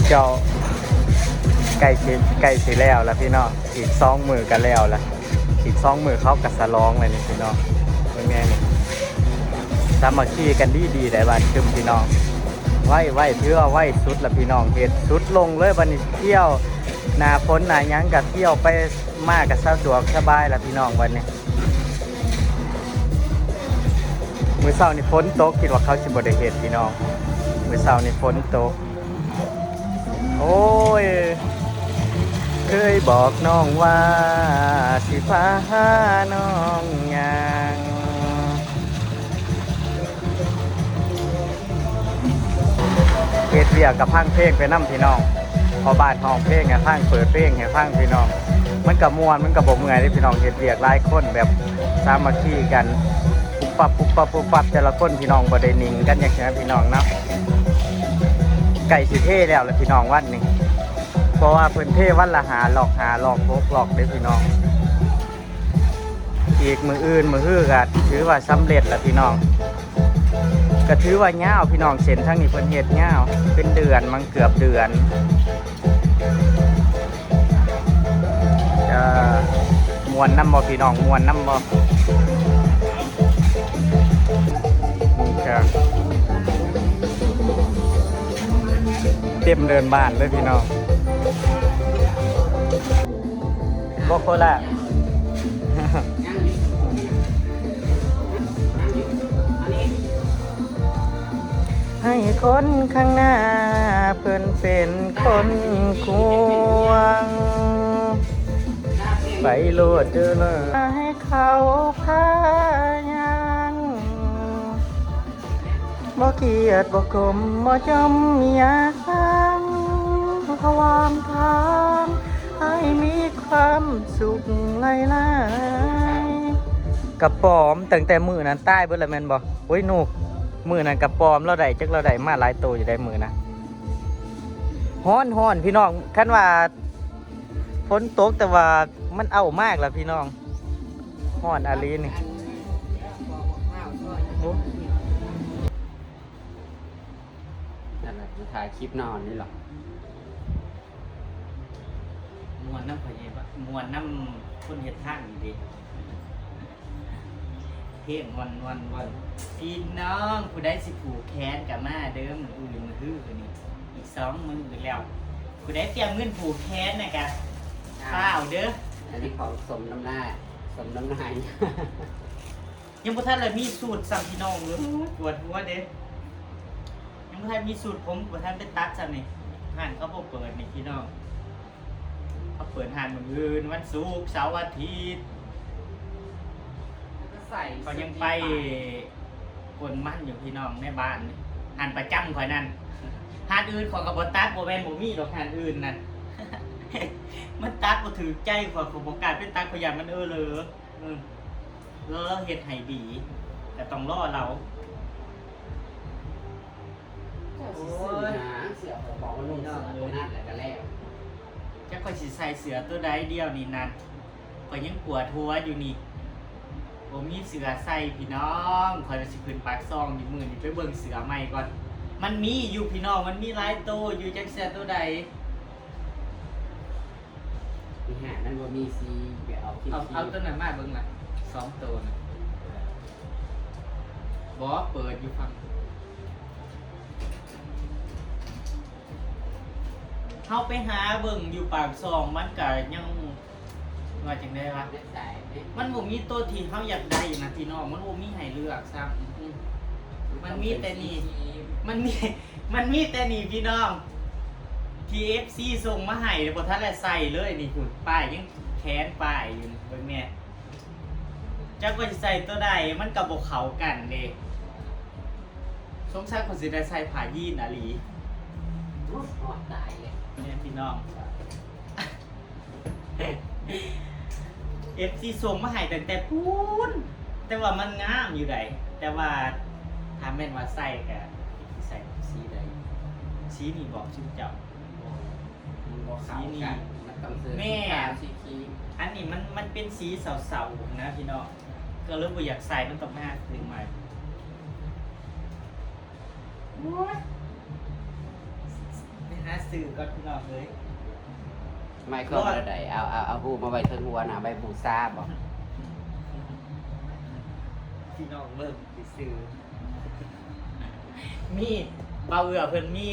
ເຈົ້າ ໃກ້ຊິ ໃກ້ຊິແລ້ວລະພີ່ນ້ອງ ອີກສອງມື້ກະແລ້ວລະ ອີກສອງມື້ເຂົາກະສະຫຼອງລະນີ້ພີ່ນ້ອງ ເບິ່ງແນ່ນີ້ ສາມັກຄີກັນດີໆ ໄດ້ບ້ານຄຶມພີ່ນ້ອງ ໄວໆ ຖືວ່າໄວສຸດລະພີ່ນ້ອງ ເຮັດສຸດລົງເລີຍ ບັດນີ້ທ່ຽວໜ້າຝົນໜ້າຫຍັງກະທ່ຽວໄປມາກະສະດວກສະບາຍລະພີ່ນ້ອງ ບັດນີ້. ມື້ເຊົ້ານີ້ຝົນຕົກ ຄິດວ່າເຂົາຊິບໍ່ໄດ້ເຮັດພີ່ນ້ອງ ມື້ເຊົ້ານີ້ຝົນຕົກ ໂອ້ຍ ເຄີຍບອກນ້ອງວ່າ ຊິພານ້ອງຍ່າງ ເຮັດວຽກກະຟັງເພງໄປນຳພີ່ນ້ອງ ພໍ່ບ້ານຮ້ອງເພງໃຫ້ຟັງ ເປີດເພງໃຫ້ຟັງພີ່ນ້ອງ ມັນກະມ່ວນ ມັນກະບໍ່ເມື່ອຍເດ້ພີ່ນ້ອງ ເຮັດວຽກຫຼາຍຄົນແບບສາມັກຄີກັນ ປຸບປັບ ປຸບປັບ ປຸບປັບ ແຕ່ລະຄົນພີ່ນ້ອງ ບໍ່ໄດ້ນິ່ງກັນຈັ່ງຊີ້ນະພີ່ນ້ອງເນາະ ໃກ້ຊິເທແລ້ວລະພີ່ນ້ອງວັດນີ້ ເພາະວ່າເພິ່ນເທວັນລະຫ້າລັອກ ຫ້າລັອກ ຫົກລັອກເດ້ພີ່ນ້ອງ. ອີກມື້ອື່ນມື້ຮືກະຖືວ່າສຳເລັດລະພີ່ນ້ອງ ກະຖືວ່າຍາວພີ່ນ້ອງ ເສັ້ນທາງນີ້ເພິ່ນເຮັດຍາວເປັນເດືອນມັງ ເກືອບເດືອນ ຈະມ່ວນນຳບໍ່ພີ່ນ້ອງ ມ່ວນນຳບໍ່ ນີ້ກະເຕັມເດີ່ນບ້ານເລີຍພີ່ນ້ອງ. ບໍ່ໂຄລາ ໃຫ້ຄົນຂ້າງໜ້າເພິ່ນເປັນຄົນຂວາງ ໄປໂລດເດີລະ ໃຫ້ເຂົາພາຍ່າງ ບໍ່ກຽດບໍ່ກົມບໍ່ຈົ່ມຢ່າສ້າງ ລະຫວ່າງທາງໃຫ້ມີຄວາມສຸກຫຼາຍໆ ກະປອມ ຕັ້ງແຕ່ມື້ນັ້ນຕາຍເບິດລະແມ່ນບໍ່? ໂອ້ຍ ນູກ ມື້ນັ້ນກະປອມ ລາວໄດ້ ຈັກລາວໄດ້ມາຫຼາຍໂຕຢູ່ໃດມື້ນະ ຮ້ອນໆ ພີ່ນ້ອງ ຄັນວ່າ ຝົນຕົກ ແຕ່ວ່າມັນເອົາມາອີກລະພີ່ນ້ອງ ຮ້ອນອີ່ຫຼີນີ້ ໂອ້ ນັ້ນລະ ຊິຖ່າຍຄລິບນອນນີ້ລະ ມ່ວນນຳພໍ່ໃຫຍ່ ມ່ວນນຳຄົນເຮັດທາງນີ້ເດ້. ເພງມ່ວນໆ ພີ່ນ້ອງ ຜູ້ໃດຊິຜູກແຂນກະມາເດີ ມື້ອື່ນມື້ຮືນີ້ ອີກສອງມື້ແລ້ວ ຜູ້ໃດຕຽມເງິນຜູກແຂນນະກະຟ້າວເດີ ອັນນີ້ຂອງສົມນ້ຳໜ້າ ສົມນ້ຳໜ້າ ຍັງບໍ່ທັນລະມີສູດຊ້ຳພີ່ນ້ອງເອີຍ ປວດຫົວເດ້ ຍັງບໍ່ທັນມີສູດ ຜົມບໍ່ທັນໄປຕັດຊ້ຳນີ້ ຮ້ານເຂົາບໍ່ເປີດນີ້ພີ່ນ້ອງ. ເຂົາເປີດຮ້ານມື້ອື່ນ ວັນສຸກ ເສົາ ອາທິດ ເຂົາຍັງໄປກົນມັນຢູ່ພີ່ນ້ອງໃນບ້ານ ຮ້ານປະຈຳຂ້ອຍນັ້ນ ຮ້ານອື່ນຂ້ອຍກະບໍ່ຕັດ ບໍ່ແມ່ນບໍ່ມີດອກຮ້ານອື່ນນັ້ນ ມັນຕັດບໍ່ຖືກໃຈຂ້ອຍ ຂ້ອຍບໍ່ກ້າໄປຕັດ ຂ້ອຍຢ້ານມັນເອີເລີ ລາວເຮັດໃຫ້ດີ ກະຕ້ອງລໍລາວ. ໂອ້ຍ ເສື້ອຂອງລຸງ ເສື້ອໂຕນັ້ນແຫຼະກະແລ້ວ ຈັກຂ້ອຍຊິໃສ່ເສື້ອໂຕໃດດຽວນີ້ນັ້ນ ຂ້ອຍຍັງປວດຫົວຢູ່ນີ້ ບໍ່ມີເສື້ອໃສ່ພີ່ນ້ອງ ຂ້ອຍວ່າຊິຂຶ້ນປາກຊ່ອງຢູ່ມື້ນີ້ ໄປເບິ່ງເສື້ອໃໝ່ກ່ອນ ມັນມີຢູ່ພີ່ນ້ອງ ມັນມີຫຼາຍໂຕຢູ່ ຈັກເສື້ອໂຕໃດ. ນີ້ຫາ ມັນບໍ່ມີສີ ໄປເອົາ ເອົາ ເອົາຕົວນັ້ນມາເບິ່ງລະ ສອງໂຕນະ ບໍ່ ເປີດຢູ່ຝັ່ງ ເຮົາໄປຫາເບິ່ງຢູ່ປາກຊ່ອງ ມັນກະຍັງ ວ່າຈັ່ງໃດວະ ມັນບໍ່ມີໂຕທີ່ເຮົາຢາກໄດ້ນະພີ່ນ້ອງ ມັນບໍ່ມີໃຫ້ເລືອກຊ້ຳ ມັນມີແຕ່ນີ້ ມັນມີ ມັນມີແຕ່ນີ້ພີ່ນ້ອງ ທີ່ເອັຟຊີສົ່ງມາໃຫ້ ແລ້ວບໍ່ທັນໄດ້ໃສ່ເລີຍນີ້ພຸ້ນ ປ້າຍຍັງແຂນປ້າຍຢູ່ ເບິ່ງແນ່ ຈັກວ່າຊິໃສ່ໂຕໃດ ມັນກະບໍ່ເຂົ້າກັນເດ້ ສົງໄສຂ້ອຍຊິໄດ້ໃສ່ຜ້າຢີນອີ່ຫຼີ ໂອ້ຍ ຮອດຕາຍເລີຍ ແມ່ນພີ່ນ້ອງ. ເອັຟຊີສົ່ງມາໃຫ້ຕັ້ງແຕ່ພຸ້ນ ແຕ່ວ່າມັນງາມຢູ່ໃດ ແຕ່ວ່າຖ້າແມ່ນວ່າໃສ່ກະຊິໃສ່ສີໃດ ສີນີ້ບອກຊຸມເຈົ້າ ມັນບໍ່ເຂົ້າກັນ ມັນຕ້ອງຊື້ ແມ່ນ ສີຂຽວ ອັນນີ້ມັນ ມັນເປັນສີເສົ້າໆນະພີ່ນ້ອງ ກະເລີຍບໍ່ຢາກໃສ່ ມັນຕ້ອງໄປຫາຊື້ໃໝ່ ໂອ້ຍ ໄປຫາ ຊື່ກ່ອນພີ່ນ້ອງເອີຍ. ໄມເຄິນແນວໃດ? ເອົາ ເອົາ ເອົາຮູບມາໄວ້ເທິງຫົວນະ ໄວ້ບູຊາບໍ? ພີ່ນ້ອງເບິ່ງຊື່ໆ ມີ ບ່າວເອື້ອເພິ່ນມີ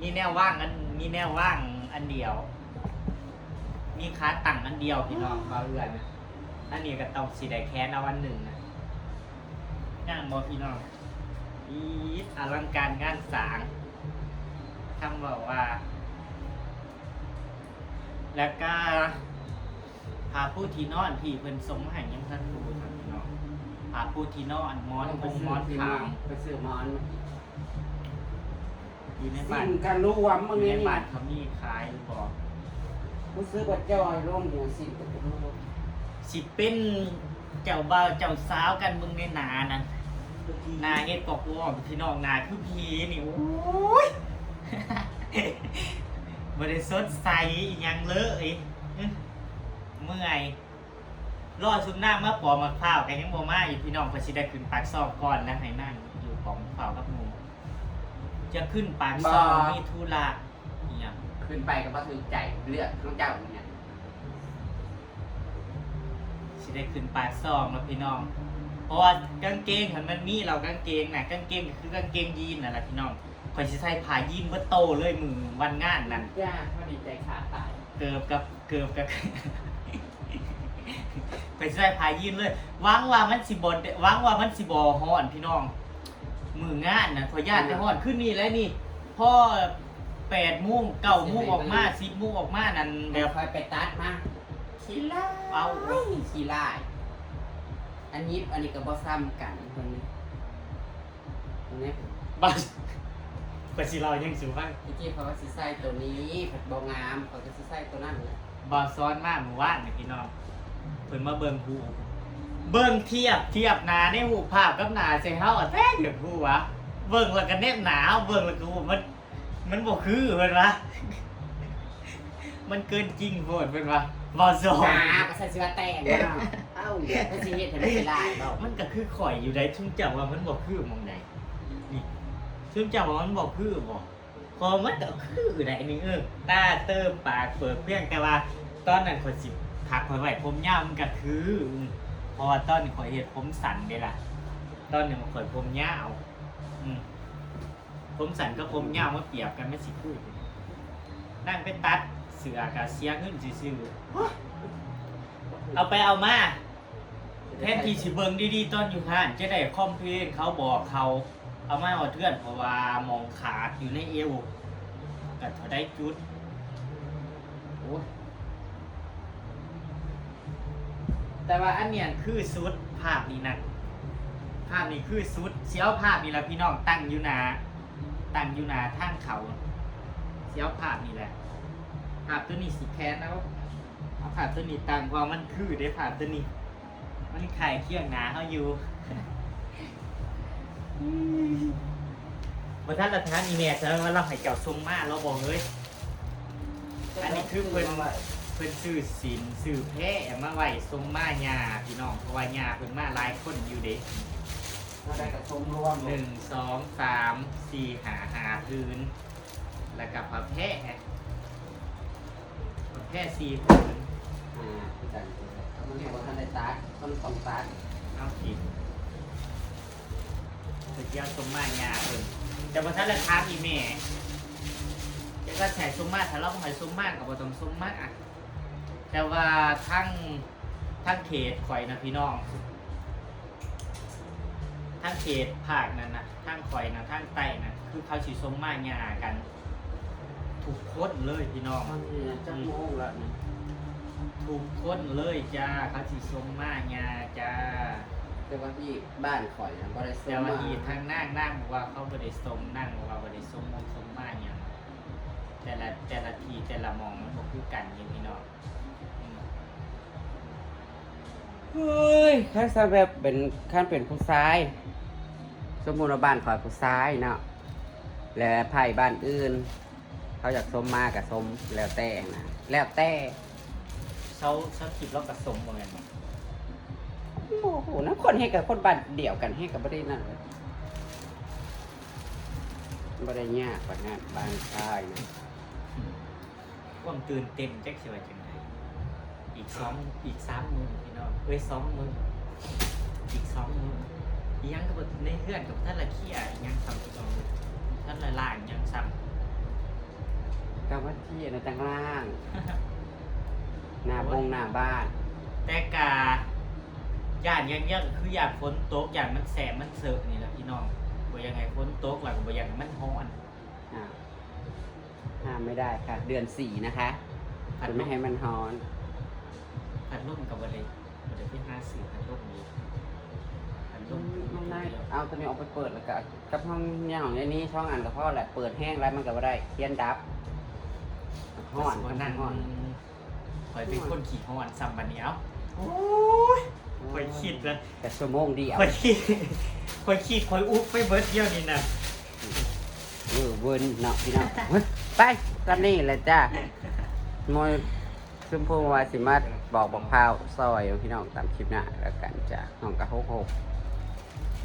ມີແນວວາງອັນ ມີແນວວາງອັນດຽວ ມີຂາຕັ້ງອັນດຽວພີ່ນ້ອງ ບ່າວເອື້ອນະ. ອັນນີ້ກໍຕ້ອງຊິໄດ້ແຂນເອົາອັນໜຶ່ງນະ. ງາມບໍ່ພີ່ນ້ອງ? ອີດ ອະລັງການງານສ້າງ ຄຳເວົ້າວ່າ ແລ້ວກະຜ້າປູທີ່ນອນທີ່ເພິ່ນສົ່ງມາໃຫ້ຍັງທັນຮູ້ຊ້ຳພີ່ນ້ອງ. ຜ້າປູທີ່ນອນ ໝອນ ມຸ້ງ ໝອນຂາງ ໄປຊື້ໝອນມາ ຢູ່ໃນບ້ານ ສິ້ນກະລວມ ຢູ່ໃນບ້ານເຂົາມີຂາຍຢູ່ບໍ່? ຮູ້ສຶກວ່າຈ່ອຍລົງຢູ່ ສິ້ນກະລວມ. ຊິເປັນເຈົ້າບ່າວເຈົ້າສາວກັນເບິ່ງໃນໜ້ານັ້ນ ໜ້າເຮັດກອກວອກພີ່ນ້ອງ ໜ້າຄືຜີນີ້ ໂອ້ຍ ບໍ່ໄດ້ສົດໃສອີ່ຫຍັງເລີຍ ເມື່ອຍ. ລໍຊຸມນາງມາປອກໝາກພ້າວກໍຍັງບໍ່ມາຢູ່ພີ່ນ້ອງ. ຂ້ອຍຊິໄດ້ຂຶ້ນປາກຊ່ອງກ່ອນ ແລ້ວໃຫ້ນາງຢູ່ປອກໝາກພ້າວກັບໝູ່. ຈະຂຶ້ນປາກຊ່ອງ ບໍ່ ມີທຸລະອີ່ຫຍັງ. ຂຶ້ນໄປກໍບໍ່ຖືກໃຈ ເລືອກຂອງເຈົ້າອີ່ຫຍັງ. ຊິໄດ້ຂຶ້ນປາກຊ່ອງແລ້ວພີ່ນ້ອງ ເພາະວ່າກາງເກງຫັ້ນມັນມີແລ້ວ ກາງເກງນະ ກາງເກງກໍຄືກາງເກງຢີນນັ້ນລະພີ່ນ້ອງ. ຂ້ອຍຊິໃສ່ຜ້າຢີນເບິດໂຕເລີຍມື້ວັນງານນັ້ນ. ຈ້າ ພໍດີໃຈຂາດຕາຍ. ເກີບກັບ ເກີບກັບ ຂ້ອຍຊິໃສ່ຜ້າຢີນເລີຍ. ຫວັງວ່າມັນຊິບໍ່ ຫວັງວ່າມັນຊິບໍ່ຮ້ອນພີ່ນ້ອງ ມື້ງານນະ. ຂ້ອຍຢ້ານແຕ່ຮ້ອນ. ຄືນນີ້ແຫຼະນີ້ ພໍແປດໂມງ ເກົ້າໂມງອອກມາ ສິບໂມງອອກມານັ້ນ ແບບ ຂ້ອຍໄປຕັດມາ ຂີ້ຮ້າຍ ເອົ້າ ໂອ້ຍ ຂີ້ຮ້າຍ. ອັນຫຍິບອັນນີ້ກໍບໍ່ສ່ຳກັນເພິ່ນນີ້. ນີ້ ບາດ ຂ້ອຍຊິເລົ່າຫຍັງສູ່ຟັງ. ຕະກີ້ຂ້ອຍວ່າຊິໃສ່ໂຕນີ້ ພັດບໍ່ງາມ ຂ້ອຍກໍຊິໃສ່ໂຕນັ້ນແຫຼະ. ບ່າວສອນມາມື້ວານນີ້ພີ່ນ້ອງ ເພິ່ນມາເບິ່ງຮູບ ເບິ່ງທຽບ ທຽບໜ້າໃນຮູບພາບກັບໜ້າໃສ່ເຮົາ ແທ້ຢາກຮູ້ວ່າ ເບິ່ງແລ້ວກໍແນມໜ້າເຮົາ ເບິ່ງແລ້ວກໍຮູ້ມັນ ມັນບໍ່ຄື ເພິ່ນວ່າ ມັນເກີນຈິງໂພດ ເພິ່ນວ່າ ເວົ້າສອນ. ຈ້າ ກໍໃສ່ເສື້ອແຕ່ງເນາະ. ເອົ້າ ກໍຊິເຮັດໃຫ້ມັນເປັນລາຍເນາະ. ມັນກໍຄືຂ້ອຍຢູ່ໃດ. ຊຸມເຈົ້າວ່າມັນບໍ່ຄືໝ່ອງໃດ? ນີ້ ຊຸມເຈົ້າວ່າມັນບໍ່ຄືບໍ່? ກໍມັນກໍຄືໃດນີ້. ເອີ ຕາເຕີ ປາກເປີກ ພຽງແຕ່ວ່າຕອນນັ້ນຂ້ອຍຊິ ຖ້າຂ້ອຍໄວ້ຜົມຍາວມັນກໍຄື ເພາະວ່າຕອນນີ້ຂ້ອຍເຮັດຜົມສັ້ນເດ້ລະ. ຕອນນີ້ຂ້ອຍຜົມຍາວ ອືມ ຜົມສັ້ນກັບຜົມຍາວມາປຽບກັນ ມັນຊິຄື? ນາງໄປຕັດເສື້ອກະເສຍເງິນຊື່ໆ. ເອົາໄປເອົາມາ ແທນທີ່ຊິເບິ່ງດີໆຕອນຢູ່ຮ້ານ ຈະໄດ້ຄອມເພນເຂົາບອກເຂົາ ເອົາມາຮອດເຮືອນ ເພາະວ່າໝ່ອງຂາດຢູ່ໃນເອວ ກໍເທົ່າໃດຈຸດ. ໂອ້ຍ ແຕ່ວ່າອັນນີ້ຫັ້ນຄືສຸດ ພາບນີ້ນະ ພາບນີ້ຄືສຸດ. ຊິເອົາພາບນີ້ລະພີ່ນ້ອງ ຕັ້ງຢູ່ໜ້າ ຕັ້ງຢູ່ໜ້າທາງເຂົ້າ ຊິເອົາພາບນີ້ແຫຼະ. ພາບໂຕນີ້ຊິແຂນເອົາ ເອົາພາບໂຕນີ້ຕັ້ງ ເພາະວ່າມັນຄືເດ້ ພາບໂຕນີ້ ມັນຄ້າຍຄຽງໜ້າເຮົາຢູ່. ບໍ່ທັນລະຖາມອີ່ແມ່ຊະວ່າລາວໃຫ້ເຈົ້າສົ່ງມາລາວບໍ່ເຮີ້ຍ? ອັນນີ້ຄືເພິ່ນ ເພິ່ນຊື້ສິນຊື້ແພມາໄວ້ສົ່ງມາຍ່າພີ່ນ້ອງ ເພາະວ່າຍ່າເພິ່ນມາຫຼາຍຄົນຢູ່ເດ້. ເທົ່າໃດກໍສົມລວມ ໜຶ່ງ ສອງ ສາມ ສີ່ ຫ້າ ຫ້າຜືນ ແລ້ວກໍຜ້າແພ ຜ້າແພສີ່ຜືນ. ອ່າ ຄືກັນ ມັນຍັງບໍ່ທັນໄດ້ຕັດ ມັນຕ້ອງຕັດ. ເອົາ ເພິ່ນຊິເອົາສົ່ງມາຍ່າເພິ່ນ ແຕ່ບໍ່ທັນໄດ້ຖາມອີ່ແມ່ ແຕ່ກໍໃຫ້ສົ່ງມາ ຖ້າລາວບໍ່ໃຫ້ສົ່ງມາກໍບໍ່ຕ້ອງສົ່ງມາ. ແຕ່ວ່າທາງ ທາງເຂດຂ້ອຍນະພີ່ນ້ອງ ທາງເຂດພາກນັ້ນນະ ທາງຂ້ອຍນະ ທາງໃຕ້ນະ ຄືເຂົາຊິສົ່ງມາຍ່າກັນທຸກຄົນເລີຍພີ່ນ້ອງ. ຕອນນີ້ຈັກໂມງລະນີ້? ທຸກຄົນເລີຍຈ້າ ເຂົາຊິສົ່ງມາຍ່າຈ້າ. ແຕ່ວ່າທີ່ບ້ານຂ້ອຍນະບໍ່ໄດ້ສົ່ງມາ ແຕ່ວ່າທີ່ທາງນາງ ນາງບອກວ່າເຂົາບໍ່ໄດ້ສົ່ງ ນາງບອກວ່າບໍ່ໄດ້ສົ່ງມາ ສົ່ງມາຫຍັງ. ແຕ່ລະ ແຕ່ລະທີ່ ແຕ່ລະໝ່ອງມັນບໍ່ຄືກັນເດ້ພີ່ນ້ອງ. ເຮີ້ຍ ຄັນຊະແບບເປັນ ຄັນເປັນຜູ້ຊາຍ ສົມມຸດວ່າບ້ານຂ້ອຍຜູ້ຊາຍເນາະ ແລະ ໃຜບ້ານອື່ນ ເຂົາຢາກສົມມາກະສົມ ແລ້ວແຕ່ນະ ແລ້ວແຕ່. ເຊົາ ເຊົາທິບລາວກະສົມບໍ່ແມ່ນບໍ່? ບໍ່ຮູ້ນຳ ຄົນເຮັດກັບຄົນບ້ານດຽວກັນ ເຮັດກະບໍ່ໄດ້ນັ້ນເລີຍ ບໍ່ໄດ້ຍາກປານນັ້ນ ບ້ານຊາຍນະ. ຄວາມຕື່ນເຕັ້ນຈັກຊິວ່າຈັ່ງໃດ. ອີກສອງ ອີກສາມມື້ພີ່ນ້ອງເອີຍ ສອງມື້ ອີກສອງມື້ ອີຫຍັງກໍບໍ່ ໃນເຮືອນກໍບໍ່ທັນລະເຄຍອີຫຍັງຊ້ຳພີ່ນ້ອງເອີຍ ບໍ່ທັນລະລ້າງຫຍັງຊ້ຳ. ກໍວັນທີນະຈັ່ງລ້າງ ໜ້າບົງໜ້າບ້ານ. ແຕ່ກະຢ້ານຢ່າງດຽວກໍຄືຢ້ານຝົນຕົກ ຢ້ານມັນແສບມັນເສີະນີ້ແຫຼະພີ່ນ້ອງ ບໍ່ຢາກໃຫ້ຝົນຕົກ ແລ້ວກໍບໍ່ຢາກໃຫ້ມັນຮ້ອນ. ອ່າ ຫ້າມໄມ່ໄດ້ຄ່ະ ເດືອນສີ່ນະຄະ ພັດລົມ ຈະໄມ່ໃຫ້ມັນຮ້ອນ. ພັດລົມກໍບໍ່ໄດ້ ບໍ່ໄດ້ໄປຫາຊື້ພັດລົມອີກ ພັດລົມ ອືມ ມັນໄດ້ ເອົາຕົວນີ້ອອກໄປເປີດ ແລ້ວກໍກັບຫ້ອງ ໃນຫ້ອງນີ້ ສອງອັນກໍພໍແຫຼະ ເປີດແຮງຫຼາຍມັນກໍບໍ່ໄດ້ ຄຽນດັບ ຮ້ອນ ມັນຮ້ອນ. ຂ້ອຍເປັນຄົນຂີ້ຮ້ອນຊ້ຳບັດນີ້ ເອົ້າ ໂອ້ຍ ຂ້ອຍຄິດລະ ແຕ່ຊົ່ວໂມງດຽວ ຂ້ອຍຄິດ ຂ້ອຍຄິດ ຂ້ອຍອຸບໄປເບິດດຽວນີ້ນະ. ເອີ ເວີນເນາະພີ່ນ້ອງ ໄປ ຕອນນີ້ແຫຼະຈ້າ ໂມຍ ຊຸມພູວ່າຊິມາບອກບັກພ້າວຊອຍພີ່ນ້ອງ ຕາມຄລິບໜ້າແລ້ວກັນຈ້າ ນ້ອງກະຫົກຫົກ